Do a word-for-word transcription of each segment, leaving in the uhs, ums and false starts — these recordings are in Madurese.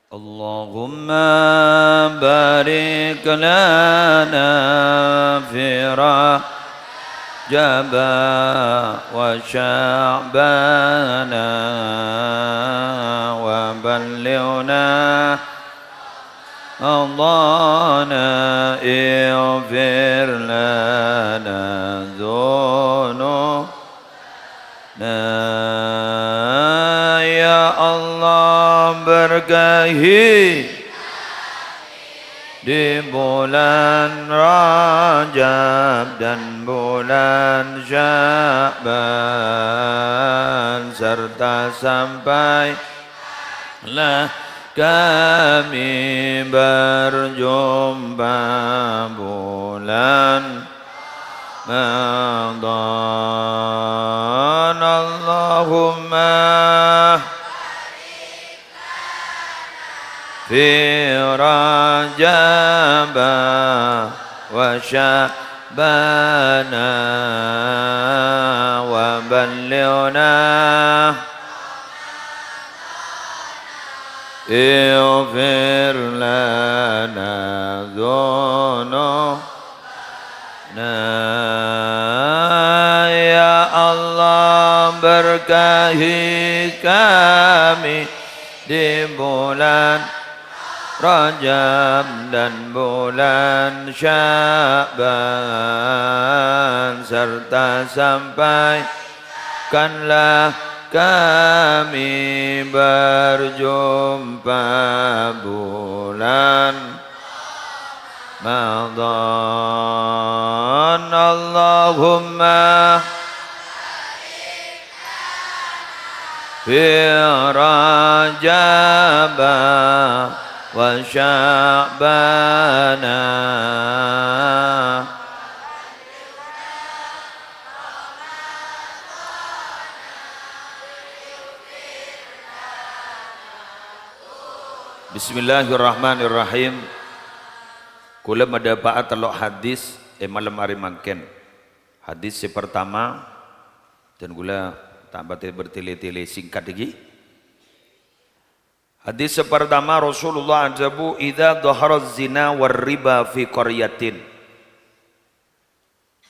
اللهم بارك لنا في رجب وشعبان وبلغنا رمضان، اغفر لنا ذنوبنا. Ya Allah, berkahi di bulan Rajab dan bulan Sya'ban, serta sampailah kami berjumpa bulan Ramadan. Allahumma في رجب وشعبان وبلغنا، اغفر لنا ذنوبنا. Ya Allah, berkahi kami di bulan Rajab dan bulan Sya'ban, serta sampaikanlah kami berjumpa bulan Ramadan. Allahumma في رجب وشعبان. Bismillahirrahmanirrahim. Kaulâ madhâpa'a tello' hadis è malem arè mangkèn. Hadis sè partama, dan kaulâ ta' patè bertele-tele singkat iki. Hadis sè partama, Rasulullah adhâbu, "Idza dhahara zina war riba fi qaryatin."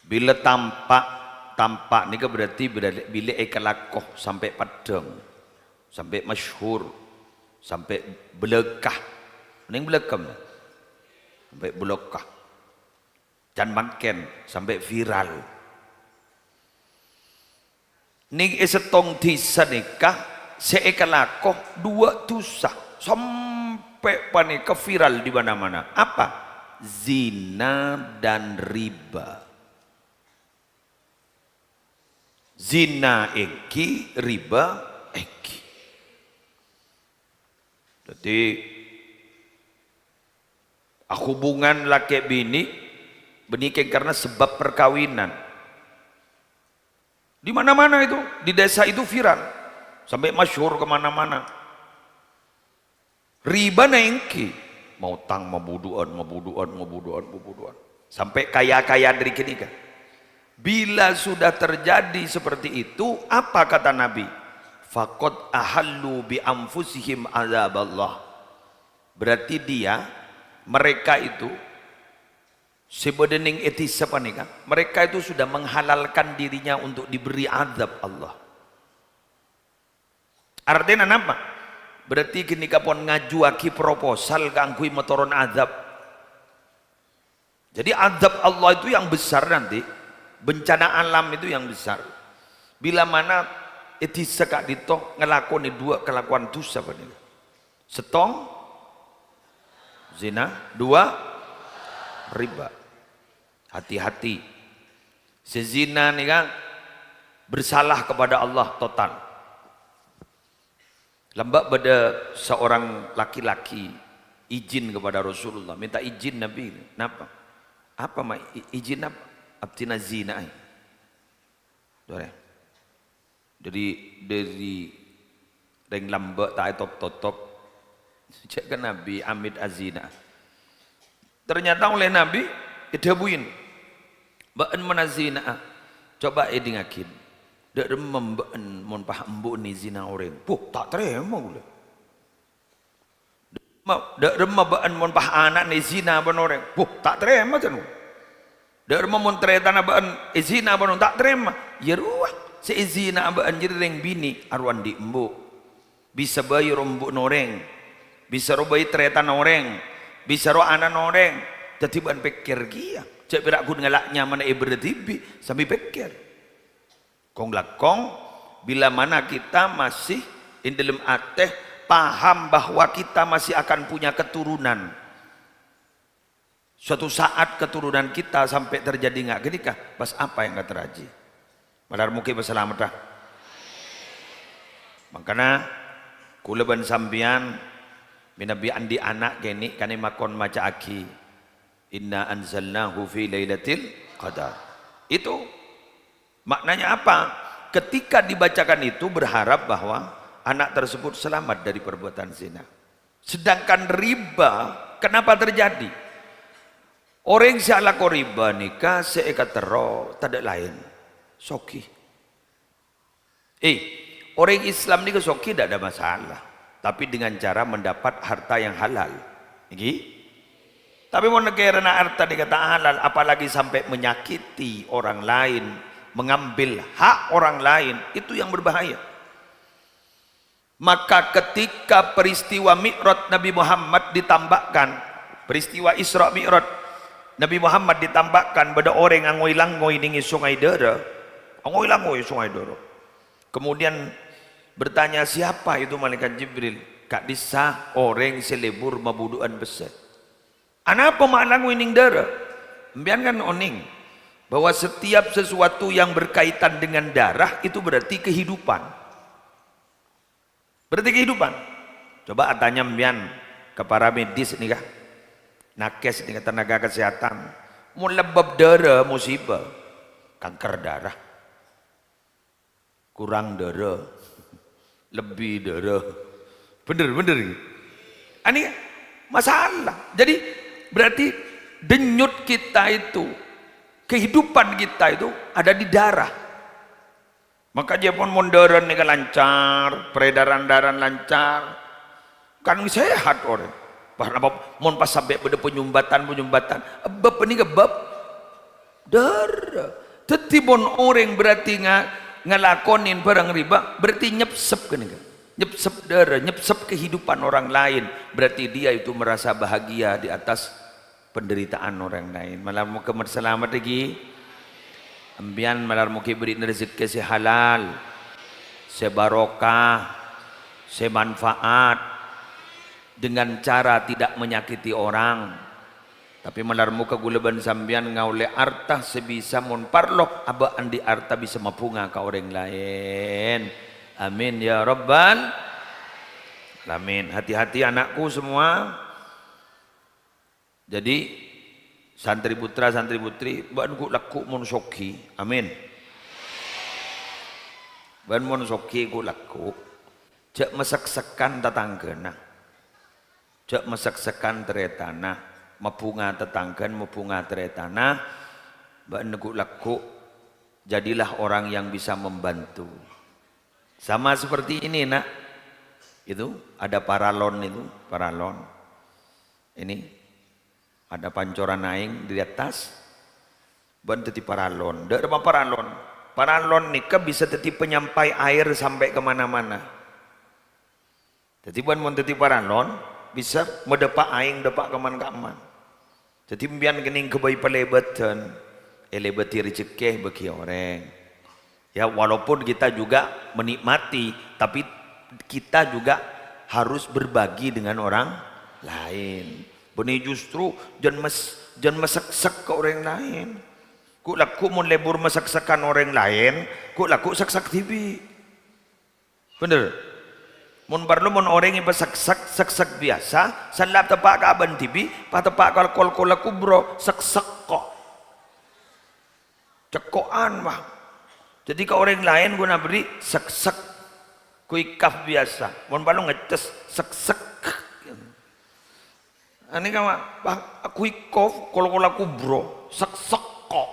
Bilâ tampa', tampa' nèka berarti bilâ, bilâ èkalako sampè' peddhâng, sampè' masyhur, sampè' bâlâkah. Nèng bâlâkah, sampè' bâlâkah. Can mangkèn sampè' viral. Nèng è sèttong dhisa nèka sè èkalako duwâ' dhusa, sampè' panèka viral di mana-mana. Apa? Zina dan riba. Zina èngghi, riba èngghi. Dhâddhi, hubungan lakè' binè' bânnè kèng karena sebab perkawinan. Di mana-mana itu, di desa itu viral, sampai masyhur ke mana-mana. Ribana èngghi, maotang mabudhu'ân, mabudhu'ân, mabudhu'ân, mabudhu'ân. Sampai kaya-kaya dhâri ghânèka. Bila sudah terjadi seperti itu, apa kata Nabi? "Faqad ahallu bi anfusihim adzaballah." Berarti dia, mereka itu, sè bâdâ nèng è dhisa panèka, mereka itu sudah menghalalkan dirinya untuk diberi azab Allah. Artèna napa? Berarti ghânèka pon ngajuwâghi proposal kaangghuy matoron azab. Jadi, azab Allah itu yang besar nanti, bencana alam itu yang besar. Bila mana è dhisa ka'dinto ngalakonè duwâ' kalakowan dhusa panèka. Sèttong, zina. Duwâ', riba. Hati-hati. Sè zina nèka bersalah kepada Allah total. Lambâ' bâdâ seorang laki-laki izin kepada Rasulullah, minta izin Nabi. Napa? Apa, Ma'? I-, izin apa? Abdhina zina, ay. Torè. Dhâri, dhâri rèng lambâ' ta' ètop-totop, cè' ka Nabi, "Amit azina." Ternyata oleh Nabi èdhâbuin, "Bâ'en mon azina'a, coba èdingngaghi. Dâ' remma bâ'en mon pas embu'en èzina orèng?" "Buh, ta' tarèma kaulâ." Ma-, dâ' remma bâ'ân mon pas ana'na èzina bân orèng? Buh, ta' tarèma, jân. Dâ' remma mon tarètanna bâ'ân èzina bân orèng? Ta' tarèma. Iyâ rowa, sè èzina bâ'ân jârèya rèng binè' arowa andi' embu'. Bisa bhâi rowa embu'na orèng. Bisa rowa bhâi tarètanna orèng. Bisa rowa ana'na orèng. Dhâddhi bâ'ân pèkkèr kèya. Jhâ' pèra' ghun ngala' nyamana èbârâ dhibi', sambi pèkkèr. Kong-langkong, bila mana kita masih è dâlem atè paham bahwa kita masih akan punya keturunan. Suatu saat keturunan kita sampai terjadi nga' ghânèka, pas apa yang terjadi? Malar moghi pasalamedhâ. Mangkana, kaulâ bân sampèyan mènabi andi' ana' kènè' kanè makon maca'aghi, "Inna anzalnahu fi lailatil qadar." Itu maknanya apa? Ketika dibacakan itu, berharap bahwa anak tersebut selamat dari perbuatan zina. Sedangkan riba, kenapa terjadi? Orèng sè alako riba nèka sè èkaterro tadâ' laèn, soghi. Eh, orèng Islam nèka soghi tidak ada masalah, tapi dengan cara mendapat harta yang halal. Ngghi? Tapi mon kèrana arta nèka ta' halal, apalagi sampai menyakiti orang lain, mengambil hak orang lain, itu yang berbahaya. Maka ketika peristiwa Mi'raj Nabi Muhammad ditambahkan, peristiwa Isra Mi'raj Nabi Muhammad ditambahkan, bâdâ orèng angoy-langoy nèng è Sungai Dara, angoy-langoy Sungai Dara. Kemudian bertanya, "Siapa itu?" Malaikat Jibril. "Ka'dissa orèng sè lebur mabudhu'ân pèssè." "Anapa ma' langoy nèng dara?" Sampèyan kan onèng bahwa setiap sesuatu yang berkaitan dengan darah itu berarti kehidupan. Berarti kehidupan. Coba atanya sampèyan ka para medis nèka. Nakes nèka, tenaga kesehatan. Mon lebbâb dara musibah, kanker darah. Kurang dara, lebbi dara. Bener, bener. Ini masalah. Jadi, berarti denyut kita itu, kehidupan kita itu ada di darah. Maka jhâ' pon mon dara nèka lancar, peredaran darah lancar, kan sehat orèng. Pas napa, mon pas sampè' bâdâ panyumbatan-panyumbatan, bâb nèka bâb dara. Dhâddhi mon orèng berarti nga-, ngalakonè bhârâng riba, berarti nyepsep ghânèka. Nyepsep dara, nyepsep kehidupan orang lain. Berarti dia itu merasa bahagia di atas penderitaan orang lain. Malar moghi salamet, ghi. Sampèyan malar moghi èberri'na rejekkè sè halal, sè barokah, sè manfaat, dengan cara tidak menyakiti orang. Tapè malar moghi kaulâ bân sampèyan ngaollè arta sè bisa, mon parlo, abâ' andi' arta bisa mabhunga ka orèng laèn. Amin ya rabbal alamin. Hati-hati anakku semua. Jadi, santri putra, santri putri, bâ'na ghu'-lagghu' mon soghi. Amin. Bâ'na mon soghi ghu'-lagghu', jhâ' maseksèkan tatangghâna. Jhâ' maseksèkan tarètanna, mabhunga tatangghâna, mabhunga tarètanna, bâ'na ghu'-lagghu', jadilah orang yang bisa membantu. Sama seperti ini, Nak. Itu ada paralon itu, paralon. Ini ada pancoran aèng di atas. Bâ'na dhâddhi paralon. Dâ' remma paralon. Paralon nèka bisa dhâddhi penyampai aèr sampè' ka mana-mana. Dhâddhi bâ'na mon dhâddhi paralon, bisa madâpa' aèng dâpa' ka man-ka'man. Dhâddhi sampèyan kènèng ghâbây palèbâdhân, èlèbâdhi rejekkè bâgi orèng. Ya, walaupun kita juga menikmati, tapi kita juga harus berbagi dengan orang lain. Bânnè justru jhân mes-, jhân maseksèk ka orèng laèn. Ghu'-lagghu' mon lebur maseksèkan orèng laèn, ghu'-lagghu' seksèk dhibi'. Bhender. Mon parlo, mon orèng èpaseksèk, seksèk biyasa, sala teppa' ka abâ'na dhibi', pas teppa' ka kol-, kol-, kola kubro, seksèk kok. Cekko'an, wah. Dhâddhi ka orèng laèn ghun aberri' seksèk. Kuikaf biyasa. Mon parlo ngeces, seksèk. Anè ka, wah, kuikaf, kol-, kola kubro, seksèk kok.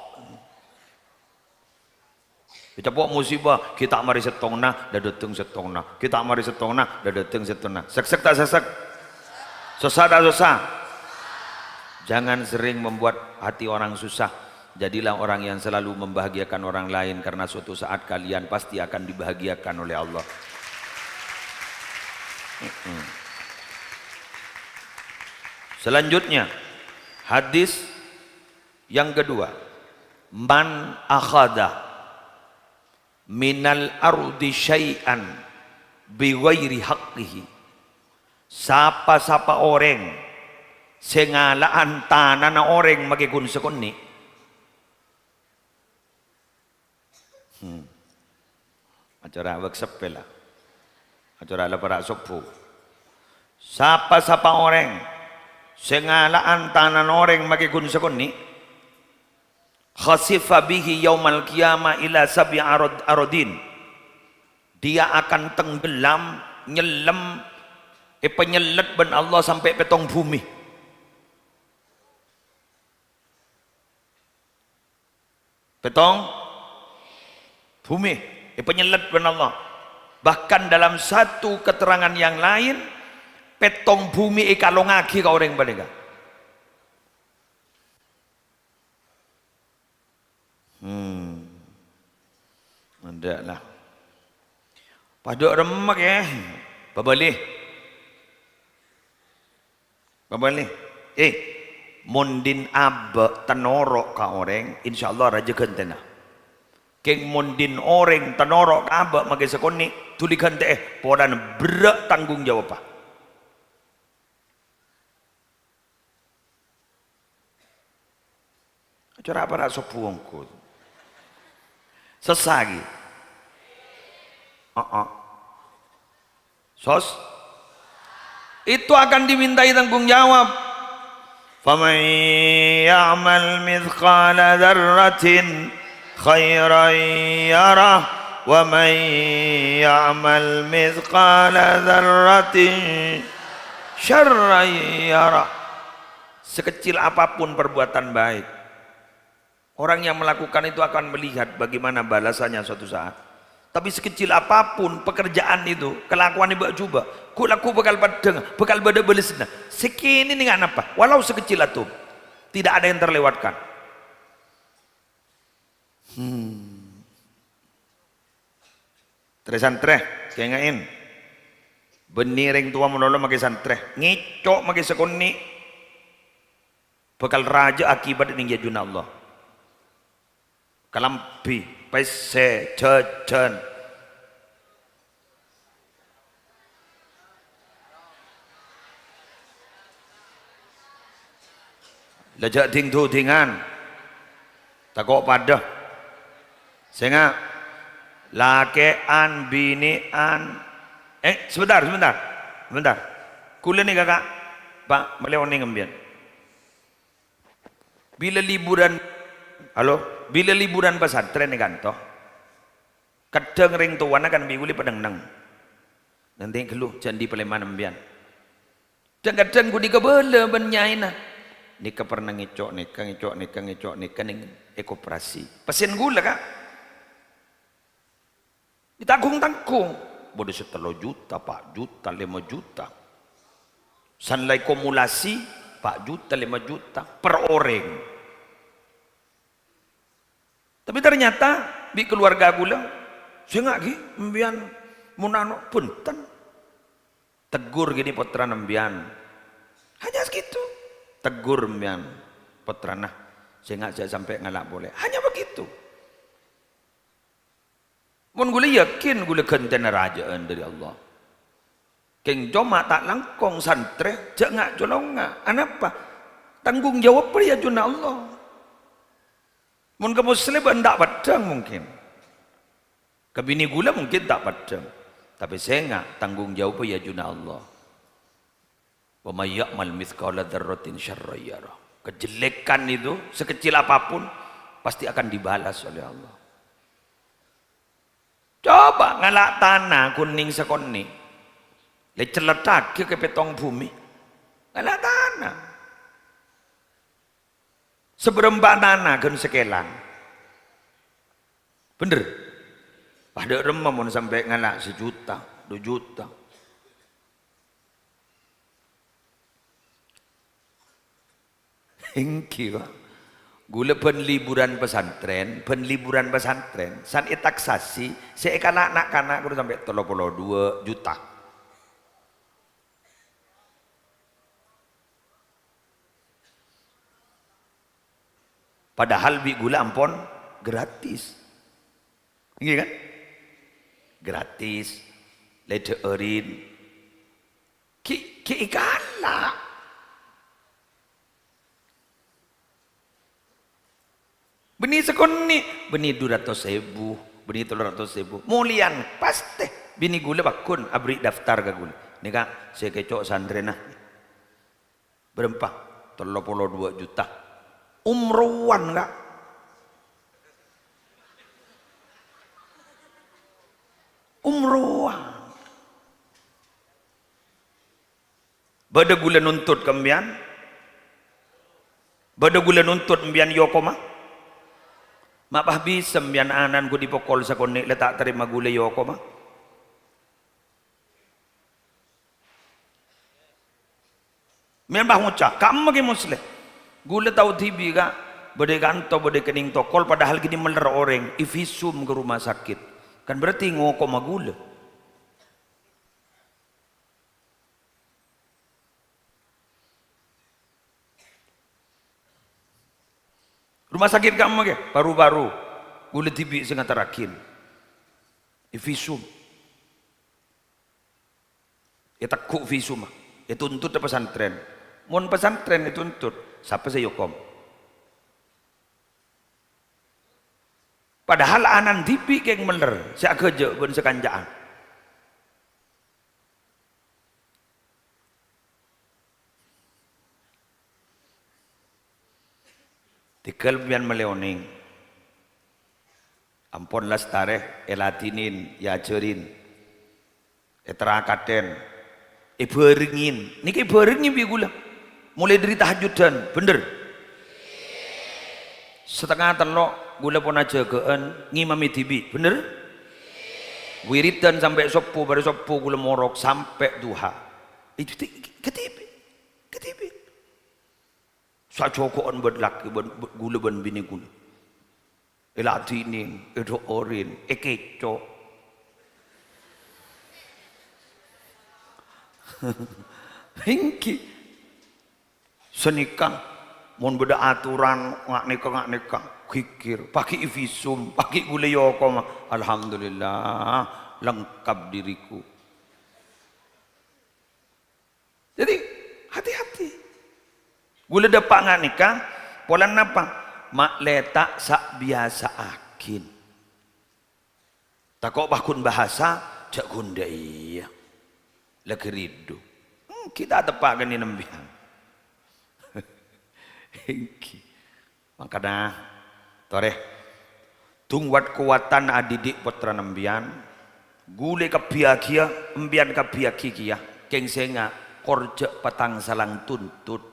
Ècapo' musibah, ghi' ta' marè sèttongnga, dâ' dâteng sèttongnga. Ghi' ta' marè sèttongnga, dâ' dâteng sèttongnga. Seksèk ta' seksèk? Susah tak susah? Jangan sering membuat hati orang susah. Jadilah orang yang selalu membahagiakan orang lain, karena suatu saat kalian pasti akan dibahagiakan oleh Allah. Mm-mm. Selanjutnya, hadis yang kedua, "Man akhadha minal ardi syai'an bi ghairi haqqihi." Sapa-sapa orèng sè ngala'an tanana orèng makè ghun sakonè'. Hmm. Acara bâk seppè la. Acara la para' sobbhu. Sapa-sapa orèng sè ngala'an tanana orèng makè ghun sakonè', khasifa bihi yaumal qiyamah ila sab'i arad-, aradin. Dia akan tenggelam, nyellem, èpanyellet bân Allah sampè' pèttong bhumè. Pèttong bhumè, èpanyellet bân Allah. Bahkan dalam satu keterangan yang lain, pèttong bhumè èkalongaghi ka orèng panèka. Hmm. Endâ' lah. Padâ remma, yâ. Pabâli. Pabâli. Eh, mon dhin abâ' tanoro' ka orèng, insyaallah rajâ ghântèna. Kèng mon dhin orèng tanoro' ka abâ' makè sakonè', dhuli ghântè'è, polana berrâ' tanggung jawabbhâ. Acara para' sobbhu ongghu. Sessa ghi. Heeh. Sos. Itu akan dimintai tanggung jawab. "Faman ya'mal mithqala dzarratin khairan yarah, wa man ya'mal mithqala dzarratin syarran yarah." Sekecil apapun perbuatan baik, orang yang melakukan itu akan melihat bagaimana balasannya suatu saat. Tapi sekecil apapun pekerjaan itu, kelakuan ibu coba, kok laku bakal padhâng, bakal bâdâ bâlessanna. Sè kènè' nèka napa? Walau sekecil atom, tidak ada yang terlewatkan. Hmm. Trè-santrè, kènga'è. Bânnè rèng towa malolo makè santrè. Ngèco' makè sakonè'. Bakal rajâ akibat nèng è ajunanna Allah. Kalambhi, pèssè, jhâjhân. La jhâ' dhing-dhudhingan. Tako' padâ. Sènga'. Lakè'an, binè'an. Eh, sebentar, sebentar. Sebentar. Kaulâ nèka, Ka'. Pa', malè onèng sampèyan. Bilâ liburan, halo, bilâ liburan pasantrèn è kanto, kadhâng rèng towana kan bi' kaulâ padâ neng-neng. Nanti ghâllu, jhâ' andi' palèman sampèyan. Dhâng-kadhâng ghun èkabâlâ bân nyaèna. Nèka pernah ngèco' nèka, ngèco' nèka, ngèco' nèka nèng è koperasi. Pèssèna kaulâ, Ka'. Ètanggung-tanggung. Bâdâ sè tello juta, pa' juta, lèma juta. San la èkumulasi, pa' juta, lèma juta per orèng. Tapè ternyata bi' keluarga kaulâ, "Sènga' ghi, sampèyan mon ano bhunten." Tegur ghi pottrana sampèyan. Hanya segitu. Tegur sampèyan pottrana, "Sènga' jhâ' sampè' ngala' polè." Hanya begitu. Mon kaulâ yakin kaulâ ghântèna rajâ'ân dâri Allah. Kèng coma ta' langkong santrè, jhâ' nga'-colongnga'. Anapa? Tanggung jawab rèya è ajunanna Allah. Mon ka Muslim bân ta' padhâng mungkin. Ka binè kaulâ mungkin ta' padhâng. Tapè sènga' tanggung jawab rèya è ajunanna Allah. "Wa may ya'mal mithqala dzarratin syarran yarah." Kejelekan itu, sekecil apapun, pasti akan dibalas oleh Allah. Coba ngala' tana ghun nèng sakonè'. Lè cellèttaghi ka pèttong bhumè. Ngala' tana. Sabârâmpa tana ghun sakèlang. Bhender? Padâ remma mon sampè' ngala' sajuta, du juta. Èngghi, Pak. Ghulâ bân liburan pesantren, bân liburan pesantren, san ètaksasi sè èkala' na'-kana' ghuru sampè' tello polo dua juta. Padahal bi' ghulâ ampon gratis. Èngghi, kan? Gratis. Lè dhâ'ârin. Ghi', ghi' èkala'. Bânnè sakonè', bânnè du ratos èbu, bânnè tello ratos èbu. Molèyan, pastè binè ghulâ pagghun aberri' daftar ka ghulâ. Nèka sè kèco' santrèna. Bârâmpa? Tello polo dua juta. Umrowan, Ka'. Umrowan. Bâdâ ghulâ nuntut ka empèyan? Bâdâ ghulâ nuntut empèyan èokoma? Ma' pas bisa empèyan ana'na ghu' dipokol sakonè' la ta' tarèma ghulâ èokoma? Mèn pas ngoca', "Kamma Kè Musleh? Ghulâ tao dhibi', Ka', bâdâ è kanto, bâdâ è kennèng tokol, padahal ghi' mellèr orèng, èvisum ka rumah sakit. Kan berarti ngokoma ghulâ." Rumah sakit kamma, Kè? Paru-paru. Ghulâ dhibi' sè ngaterraghi. Èvisum. Ètegghu' visumma. Ètuntut ka pesantren. Mon pesantren ètuntut, sapa sè èokom? Padahal ana'na dhibi' kèng mellèr, sè aghâjâ' bân sè kanca'an. Tèghâl empèyan malè onèng. Ampon lastarè èladhinin, èajhârin, èterrakaten, èbhârengngin. Nèka èbhârengngin bi' ghulâ. Molaè dâri tahajjudân, bhender? Satengnga tello' ghulâ pon ajâgâ'ân, ngimami dhibi', bhender? Wiridân sampè' sobbhu, bârâ sobbhu ghulâ morok sampè' duha. Itu ti-, kadhibi', kadhibi'. Sajhâgâ'ân bân lakè, bân, bân ghulâ bân binè ghulâ. Èladhinin, èdhâ'ârin, èkèco'. Èngghi. Sanèka, mon bâdâ aturan nga' nèka, nga' nèka, ghighir, paghi' èvisum, paghi' ghulâ èokoma. Alhamdulillah, lengkap diriku. Dhâddhi, hati-hati. Ghulâ dâpa' nga' nèka, polana napa? Ma' lè ta' sa-biyasa'aghin. Tako' pagghun bhâsa, jhâ' ghun dâ' iyâ. La ghâridhu. Èngghi ta' teppa' kennèng empèyan. Èngghi. Mangkana, torè, dhung wat-kowatan adidik pottrana empèyan, ghulâ kabbhiyâghiyâ, empèyan kabbhiyâghi kèya, kèng sènga', kor jhâ' patang salang tuntut,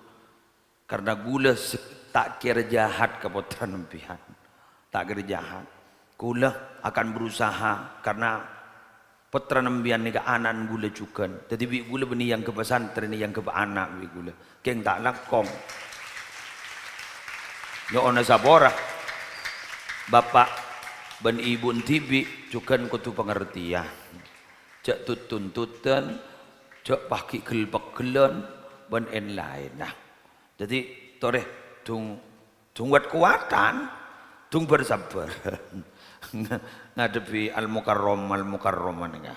karna ghulâ se-, ta' kèra jahat ka pottrana empèyan, ta' kèra jahat. Ghulâ akan berusaha, karna Pottrana empèyan nèka ana'na ghulâ jhughân. Dhâddhi bi' ghulâ bânnè èangghep pasantrèn, èangghep ana' bi' ghulâ. Kèng ta' langkong. Nyo'ona sapora. Bapa' bân ibu'na dhibi' jhughân kodhu pangartèyan. Jhâ' tut-tuntutan, jhâ' paghi' ghel-pegghellan, bân èn-laènna. Dhâddhi, torè, dhung, dhung wat-kowatan, dhung bhâr-sabbhâr. Ngadhebbhi al-mukarram, al-mukarramah nèka.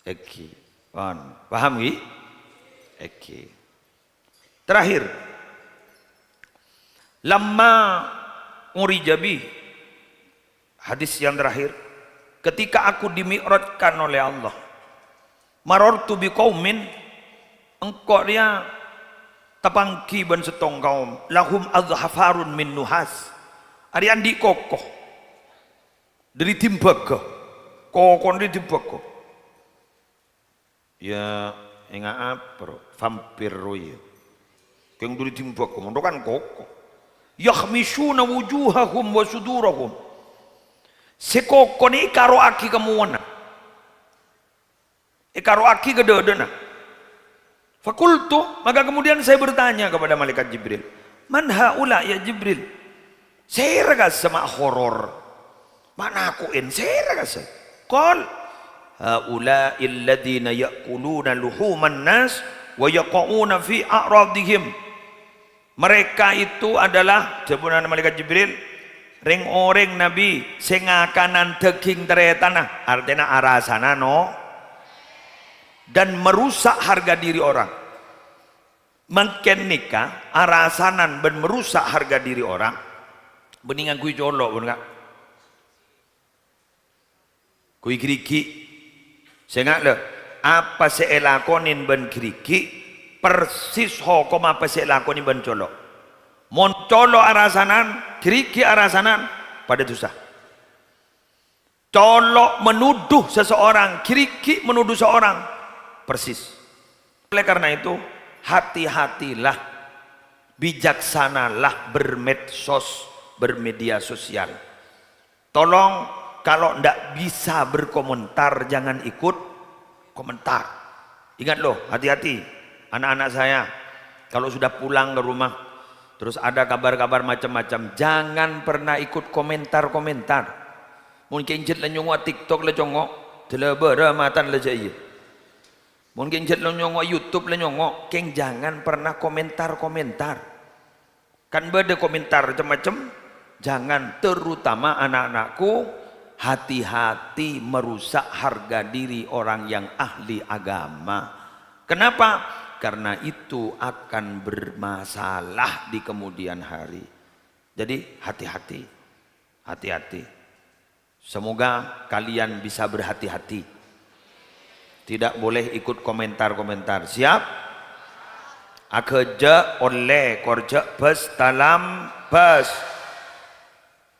Èngghi. Pon. Paham, ghi? Èngghi. Terakhir. Lamma urija bi. Hadis yang terakhir, ketika aku dimi'rajkan oleh Allah, marartu biqaumin, engko' rèya tapangghi bân sèttong kaum, lahum adhafarun min nuhas, arèya andi' koko dhâri dimbaga, kokona dhâri dimbaga. Ya, enga' apa, ro? Vampir, ro, ya. Kèng dhâri dimbaga, monto kan koko. Yakhmishuna wujuhahum wa sudurahum. Sè koko nè èkaro'aghi ka mowana. Èkaro'aghi ka dâdâna. Fakultu, maka kemudian saya bertanya kepada malaikat Jibril, "Man haula ya Jibril?" Sèra kassa ma' horor? Ma' nako'è, sèra kassa? Qal, "Haula'il ladzina ya'kuluna luhuman nas wa yaqa'una fi a'radihim." Mereka itu adalah, dhâbuna malaikat Jibril, rèng-orèng Nabi sè ngakanan dhâghing tarètanna, artèna arasanan, no, dan merusak harga diri orang. Mangkèn nèka, arasanan bân merusak harga diri orang, bânnè ngangghuy colo', bân, Ka'? Ghuy ghârighi'. Sènga', lè, apa sè èlakonè bân ghârighi' persis hokomma apa sè èlakonè bân colo'. Mon colo' arasanan, ghârighi' arasanan, padâ dhusa. Colo' menuduh seseorang, ghârighi' menuduh seorang, persis. Oleh karena itu, hati-hatilah, bijaksanalah bermedsos, bermedia sosial. Tolong, kalau ndak bisa berkomentar, jangan ikut komentar. Ingat loh, hati-hati, anak-anak saya, kalau sudah pulang ke rumah, terus ada kabar-kabar macam-macam, jangan pernah ikut komentar-komentar. Mon kèng jhât la nyongngo' TikTok la congngo', dâlâ bârâ matan la jâ' iyâ. Mon kèng jhât la nyongngo' YouTube la nyongngo', kèng jangan pernah komentar-komentar. Kan bâdâ komentar cem-macem, jangan, terutama anak-anakku, hati-hati merusak harga diri orang yang ahli agama. Kenapa? Karena itu akan bermasalah di kemudian hari. Jadi, hati-hati. Hati-hati. Semoga kalian bisa berhati-hati. Tidak boleh ikut komentar-komentar. Siap? Aghâjâ' ollè, kor jhâ' bâs talambâs.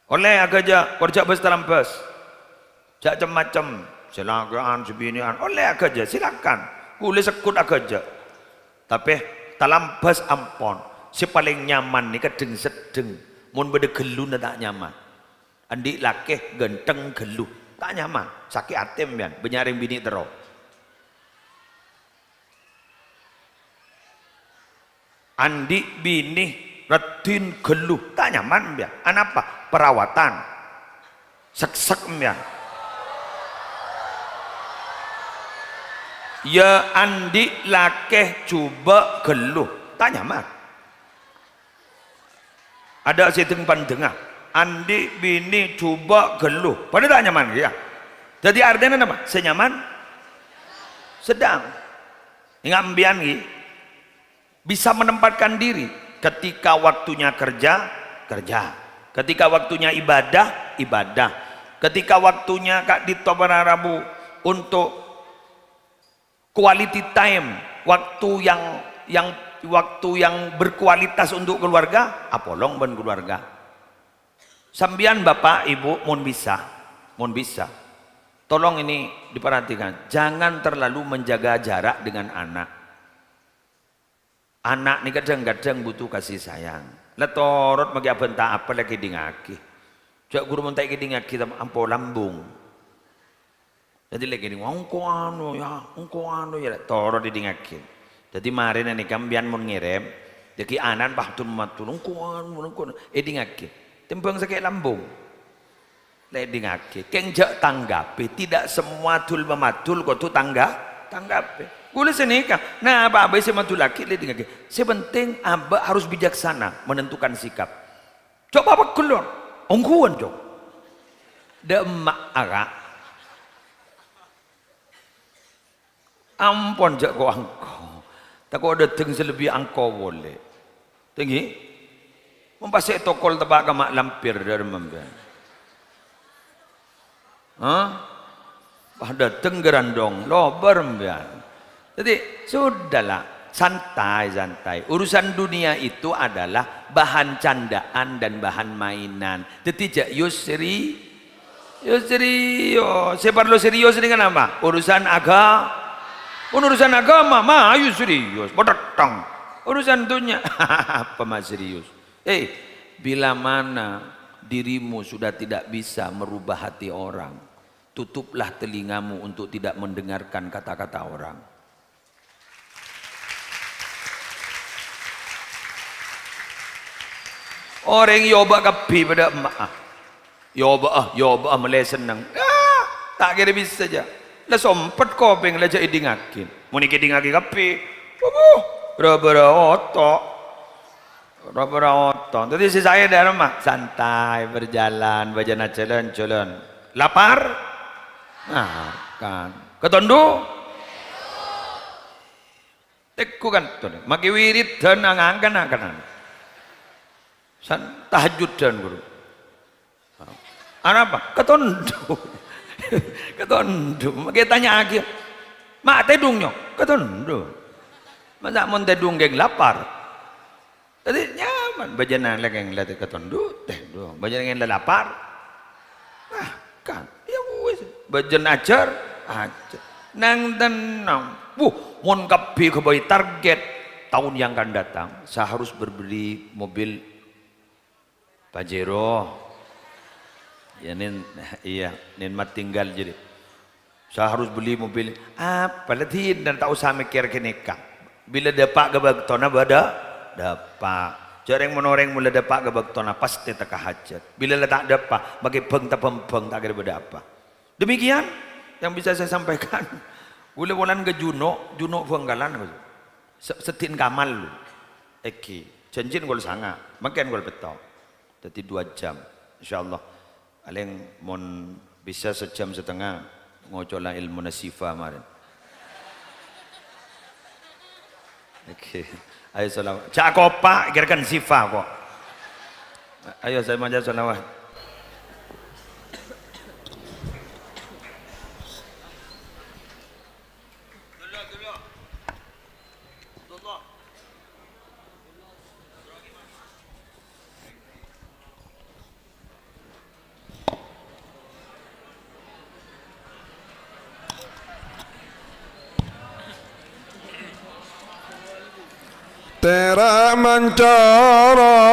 Ollè aghâjâ', kor jhâ' bâs talambâs. Jhâ' cem-macem, sè lakè'an, sè binè'an, ollè aghâjâ', silakan. Ghulâ segghut aghâjâ'. Tapè talambâs ampon. Sè palèng nyaman nèka dheng-seddheng. Mon bâdâ ghâlluna ta' nyaman. Andi' lakè ghântheng ghâllu, ta' nyaman, sakè' atè sampèyan, bânnya' rèng binè' terro. Andi' binè raddhin ghâllu, ta' nyaman sampèyan. Anapa? Perawatan. Seksek sampèyan. Ya andi' lakè jhubâ' ghâllu, ta' nyaman. Adâ' sè dheng-pandhengnga, andi' binè jhubâ' ghâllu. Padâ ta' nyaman, yâ? Dhâddhi artèna napa? Sè nyaman sedang. Ènga' sampèyan, ghi, bisa menempatkan diri. Ketika waktunya kerja, kerja. Ketika waktunya ibadah, ibadah. Ketika waktunya ka'dinto para rabu untuk quality time, waktu yang, yang, waktu yang berkualitas untuk keluarga, apolong bân keluarga. Sampèyan, Bapak, Ibu, mon bisa, mon bisa, tolong ini diperhatikan, jangan terlalu menjaga jarak dengan anak. Ana' nèka kadhâng-kadhâng butuh kasih sayang. La torot maghi abhânta apa la kèdhingngaghi. Jhâ' ghuru mon ta' èkèdhingngaghi tam-, ampo lambung. Dhâddhi la kèdhing, "Engko' anu, yâ, engko' anu, yâ," la torot èdhingngaghi. Dhâddhi marèna nèka sampèyan mon ngèrèm, dhâggi' ana'na padun-madun, "Engko' anu, engko'," èdhingngaghi. Tèmbhâng sakè' lambung. La èdhingngaghi, kèng jhâ' tanggapè, tidak semua dul-mamadul kodhu tangga-, tanggapè. Ghulâ sanèka, napa bhâi sè madullaghi la èdhingngaghi. Sè penting abâ' harus bijaksana menentukan sikap. Jhâ' papeggel, ongghuwân, Cong. Dâ' emma'a, Ka'. Ampon, jhâ' ko-angko. Tako' dâteng sè lebbi angko polè. Tèngghi? Mon pas sè tokol teppa' ka ma' lampir dâri sampèyan. Hah? Pas dâteng garandong, lobâr sampèyan. Jadi, sudahlah, santai, santai. Urusan dunia itu adalah bahan candaan dan bahan mainan. Jadi, jhâ' yusri-, Yâ serius. Sè parlo serius nèka napa? Urusan aga-, pon urusan agama, ma, ayo serius. Pototong. Urusan dunia, apa ma serius? Eh, bila mana dirimu sudah tidak bisa merubah hati orang, tutuplah telingamu untuk tidak mendengarkan kata-kata orang. Orèng èobâ kabbhi padâ emma'a. Èobâ'â, èobâ'â mèlè senneng. Yâ, ta' kèra bisa jâ. La sompet kopèng la jâ' èdingngaghi. Mon èkèdingngaghi kabbhi, wuh, ra-bârâ oto'. Ra-bârâ oto'. Dhâddhi sè saè dâ'remma, santai, berjalan, bâjâna jhâlân-jhâlân. Lapar? Makan. Katondhu? Tèngghu kan, tuh, makè wiridan angangkana kanan. San tahajjudan, ghuru. Arapa? Katondhu. Katondhu. Makè tanya'aghi, "Ma' tèdhung, nyo?" Katondhu. Masa' mon tèdhung ghing lapar? Dhâddhi nyaman, bâjâna lèkèng la katondhu, tèdhung. Bâjâna ghing la lapar. Nah, kan. Yâ wis, bâjâna ajhâr, ajhâr. Nang tennang. Wuh, mon kabbhi ghâbây target tahun yang akan datang, saya harus berbeli mobil Pajero. Yâ, nin, iyâ, nin ma' tinggal jadi. Saya harus beli mobil. Apa la dinna ta' osa mèkkèr ghânèka. Bilâ dâpa' ka bâktona bâdâ, dâpa'. Jhâ' rèng mon orèng mon la dâpa' ka bâktona pastè tekka hajhât. Bilâ la ta' dâpa', makè bâng-tabâng ta' kèra bâdâ apa. Demikian yang bisa saya sampaikan. Ghulâ polana ka Juno, Juno Bhângkalan, Mas. Se-, seddhi'na Kamal, lu. Èngghi, jhânjhina kol sanga', mangkèn kol pètto'. Dhâddhi dua jam, insyaallah. Palèng mon bisa sejam setengah, ngocola èlmona Syifa marèn. Oke. Ayo shalawat. Jhâ' kopa', kèrakan Syifa kok. Ayo, saya maca shalawat. Tèra' mancara.